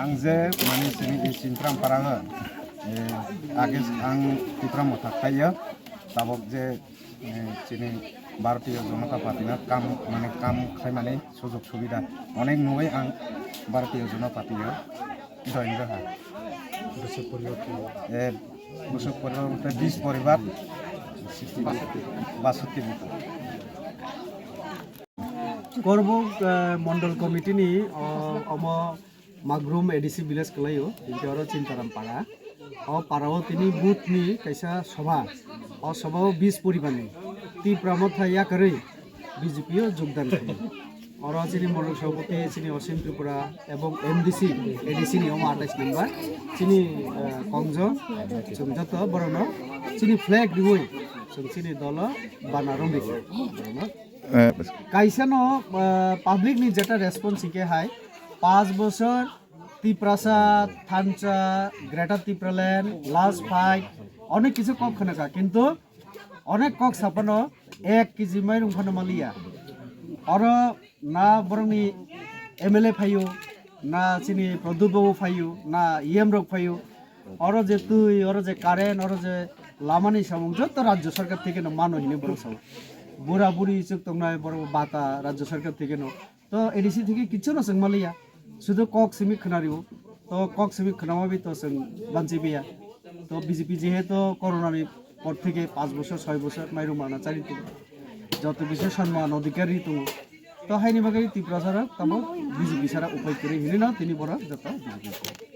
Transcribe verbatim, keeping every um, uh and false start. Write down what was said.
Ang je mane chini ei Chintram para o, eh, age ang Tipra Motha khlaiyo, tabok je, eh, chini Bharatiya Janata Party no kam mane kam khlaimani sujog subida onek nugwi ang Bharatiya Janata Party o join jaha. Bwswk poribar? Eh, bwswk poribar bwkha bis poribar, basoti buku. Korbuk, eh, Mondol Committee ni, o, omo Magrum A D C village kwlaio, hinkhe oro Chintaram para. O para o tini booth ni kaisa sobha. O sobha o bis poribar ni Tipra Motha yakarwi B J P o jogdan khlaio. Oro chini Mondol Sabhapati chini Osim Tripura ebong M D C, A D C ni omo atais number. Chini, eh, kongjo, chwng joto borokno chini flag riwi chwng chini dolo bana romrikha. Eh, kaisa no, ah, public ni jeta response hingke hai, panch bochor Tiprasa, Thansa, Greater Tipraland, last fight, onek kisu kok khwnaka, kintu onek kok sapano ek K G mairung phano maliya. Oro na borokni M L A phaio, na chini Pradyot babu phaio, na E M rok phaio, oro je twi, oro je current, oro je lamani samung joto rajya sarkar theke no mano hinwi borok sao. Bura buri chwk tongnai borok bata rajya sarkar theke no. To A D C theke kichu no chwng maliya. Sudu kok simi khwnario. To kok simi khwnama bi to chwng banchi biya. To B J P jehetu corona ni por theke panch bochor, soi bochor mairum mana chari tongo. Joto bising sonman odhikar ri tongo. To haini bagwi Tiprasa rok tamo B J P sara upai kwrwi hinwi no tini borok joto B J P.